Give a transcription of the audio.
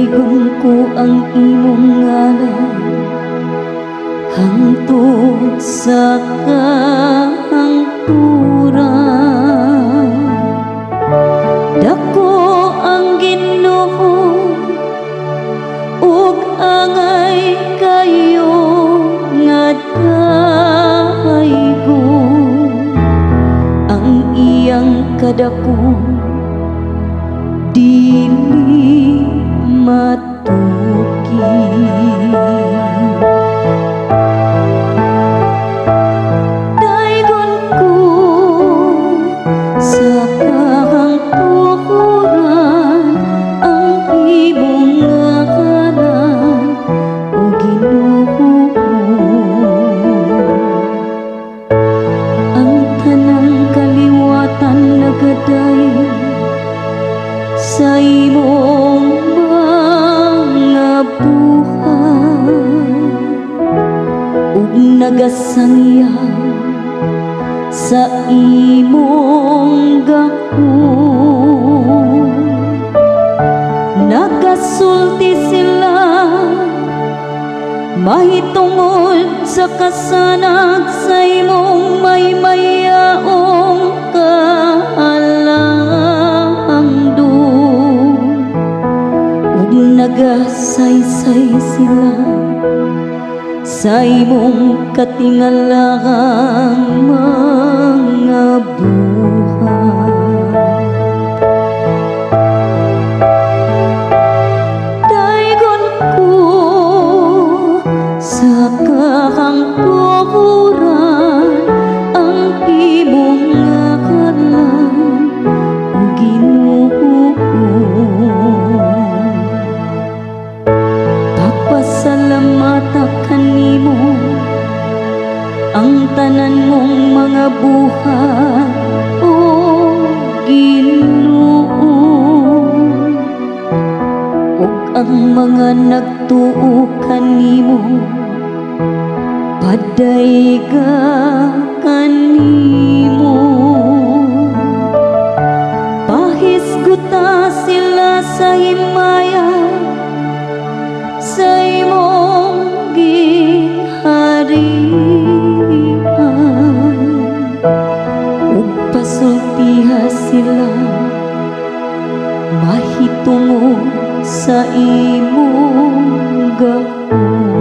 Daygon ko ang imong ngalan hangtod sa kahangturan. Dako ang Ginoo ug angay kayo nga daygon. Ang iyang kadako dili matuki. Daygon ko sa kahangturan ang imong ngalan, o Ginoo. Ang tanang kaliwatan nagadayon sa imong mga buhat ug nagasangyaw sa imong gahom. Nagasulti sila mahitungod sa kasanag sa imong maymayaong kaalangdon ug nagasaysay sila sa imong katingalahang mga buhat. Daygon ko sa kahangturan ang imong ngalan, o Ginoo. Papasalamata kanimo ang tanan mong mga buhat, o Ginoo, ug ang mga nagtuo kanimo padayga kanimo. Pahisguta sila sa himaya sa imong giharian ug pasultiha sila mahitungod sa imong gahom.